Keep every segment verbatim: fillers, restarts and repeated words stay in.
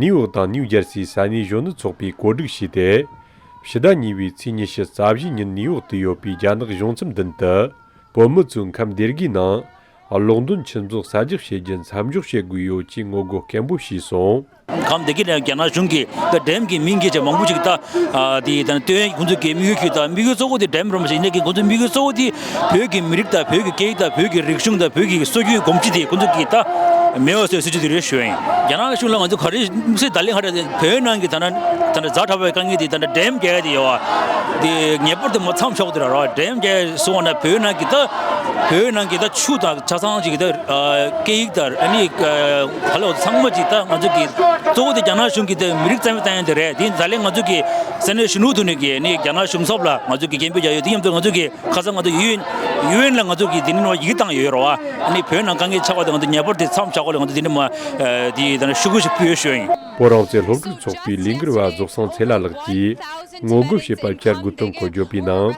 ནིའུ་ཡོག་དང་ནིའུ་ཇར་སིའི་ས་གནས་གཞོན་ནུ་ཚོགས་པས་གོ་སྒྲིག་བྱས་ཏེ། ཕྱི་ཟླ་གཉིས་པའི་ཚེས་ཉི་ཤུ་རྩ་བཞིའི་ཉིན་ནིའུ་ཡོག་ཏུ་ཡོད་པའི་རྒྱ་ནག་གཞུང་ཚབ་མདུན་དུ། བོད་མི་ཚོས་ཁམས་སྡེ་དགུའི་ནང་། གློག་འདོན་ཆུ་མཛོད་གསར་རྒྱག་བྱེད་རྒྱུ་མཚམས་འཇོག་བྱེད་དགོས་ཡོད་ཅེས་ངོ་རྒོལ་སྐད་འབོད་བྱས་སོང་། ཁམས་སྡེ་དགུའི་ནང་རྒྱ་ནག་གཞུང་གིས་ད་འགྲེམས་ཀྱི་མིང་གི་ཆེད་མང་པོ་ཅིག་ད་དེ་ད་སྟོན་ཁོང་ཚོ་གི་དམིགས་ཡུལ་གྱི་ད་དམིགས་ཡུལ་གཙོ་བོ་དེ་འགྲེམས་རོགས་བྱེད་ཡིན་ནའི་གི་ཁོང་ཚོའི་དམིགས་ཡུལ་གཙོ་བོ་དེ་བོད་ཀྱི་མི་རིགས་དང་བོད་ཀྱི་སྐད་ཡིག་དང་བོད་ཀྱི་རིག་གཞུང་དང་བོད་ཀྱི་སྲོལ་རྒྱུན་གོམས་གཤིས་དེ་ཁོང་ཚོ་གིས་ད་མེད་པ་བཟོ་ཡག་སྲིད་ཇུས་དེ་རེད་ཞུ་ཡ་ཡིན། རྒྱ་ནག་གཞུང་ལ་ང་ཚོ་ག་རེ་དམིགས་བསལ་ད་ལན་ཧ་ར་བོད་ནང་གི་ད་ན་ད་ན་ཛ་དྲག་པའི་དཀའ་ངལ་དེ་ད་ན་འགྲེམས་རྒྱག་ཡ་དེ་ཡོད་བ། དེ་ངེས་པར་དུ་མ་མཚམས་འཇོག་དེ་ར་ར་འགྲེམས་རྒྱག་སོང་བ་ན་བོད་ནང་གི་ད་བོད་ནང་གི་ད་ཆུ་དང་ཆ་ཚང་ཅིག་ད་སྐད་ཡིག་དང་ཨ་ནི་ག་ལོ་ཚང་མ་ཅིག་ད་ང་ཚོ་གི་གཙོ་བོ་དེ་རྒྱ་ནག་གཞུང་གི་ད་མི་རིགས་རྩ་མེད་བཏང་ཡ་དེ་རེད། དེ་ད་ལན་ང་ཚོ་གི་ས་གནས་གཞོན་ནུ་དུ་ནས་གི་ཨ་ནི་རྒྱ་ནག་གཞུང་ཚབ་ལ་ང་ཚོ་གི་སྐད་འབོད་རྒྱག་ཡོད། དེ་མཉམ་དུ་ང་ཚོ་གི་ཁ་སང་ང་ཚོ་ཡུ་ཨེན་ཡུ་ཨེན་ལ་ང་ཚོ་གི་དེ་ནི་ནོ་ཡིག་བཏང་ཡོད་རོ་བ། ཨ་ནི་བོད་ནང་དཀའ་ངལ་ཆགས་པ་དེ་ང་ཚོ་ངེས་པར་དེ་མཚམས་བཞག་དགོས་ལ་ང་ཚོ་དེ་ནི་མ་དེ་ད་ནི་ཤོག་གུ་ཞིག་ཕུལ་ཞུ་ཡིན། བོད་རང་བཙན་སློབ་ཕྲུག་ཚོགས་པའི་ལས་འགུལ་བ་རྫོགས་སངས་ཚེ་ལྷ་ལགས་ཀྱིས་ངོ་རྒོལ་བྱེད་པ་བཅར་དགོས་དོན་སྐོར་བརྗོད་པའི་ནང་།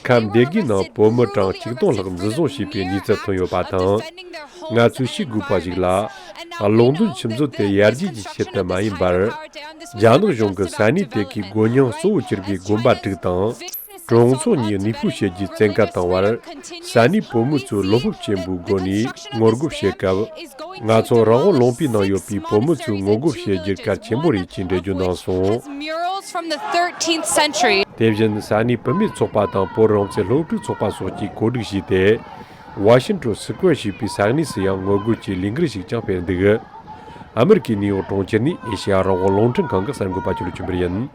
ཁམས་སྡེ་དགུའི་ནང་བོད་མི་གྲངས་ཆིག་སྟོང་ལྷག་འཛིན་བཟུང་བྱས་པའི་གནས་ཚུལ་ཐོན་ཡོད་པ་དང་། ང་ཚོས་ཤེས་དགོས་པ་ཞིག་ལ། གློག་འདོན་ཆུ་མཛོད་དེ་ཡར་རྒྱས་ཀྱི་ཆེད་དུ་མ་ཡིན་པར། རྒྱ་ནག་གཞུང་གིས་ས་གནས་དེ་གའི་སྒོ་རྙིང་གཙོ་བོ་གྱུར་པའི་དགོན་པ་དྲུག་དང་། གྲོང་ཚོ་གཉིས་གནས་སྤོ་བྱེད་རྒྱུའི་བཙན་བཀའ་བཏང་བར། ས་གནས་བོད་མི་ཚོས་བློ་སྤོབས་ཆེན་པོའི་སྒོ་ནས་ངོ་རྒོལ་བྱེད་སྐབས། ང་ཚོ་རང་དབང་ལུང་པའི་ནང་ཡོད་པའི་བོད་མི་ཚོས་ངོ་རྒོལ་བྱེད་རྒྱུར་གལ་ཆེན་པོ་རེད་ཅེས་འགྲེལ་བརྗོད་གནང་སོང་། Murals from the thirteenth century. དེ་བཞིན་ས་གནས་བུད་མེད་ཚོགས་པ་དང་བོད་རང་བཙན་སློབ་ཕྲུག་ཚོགས་པ་སོགས་ཀྱིས་གོ་སྒྲིག་བྱས་ཏེ། ཝ་ཤིང་ཊོན་སི་ཀུ་ཝེར་ཞེས་པའི་ས་གནས་སུ་ཡང་ངོ་རྒོལ་གྱི་ལས་འགུལ་ཞིག་ཀྱང་སྤེལ་འདུག་ཨ་མེ་རི་ཀའི་ནིའུ་ཡོག་གྲོང་ཁྱེར་ནས་ཨེ་ཤེ་ཡ་རང་དབང་རླུང་འཕྲིན་ཁང་གི་གསར་འགོད་པ་ཆོས་ལུགས་ཆོས་འཕེལ་ཡིན།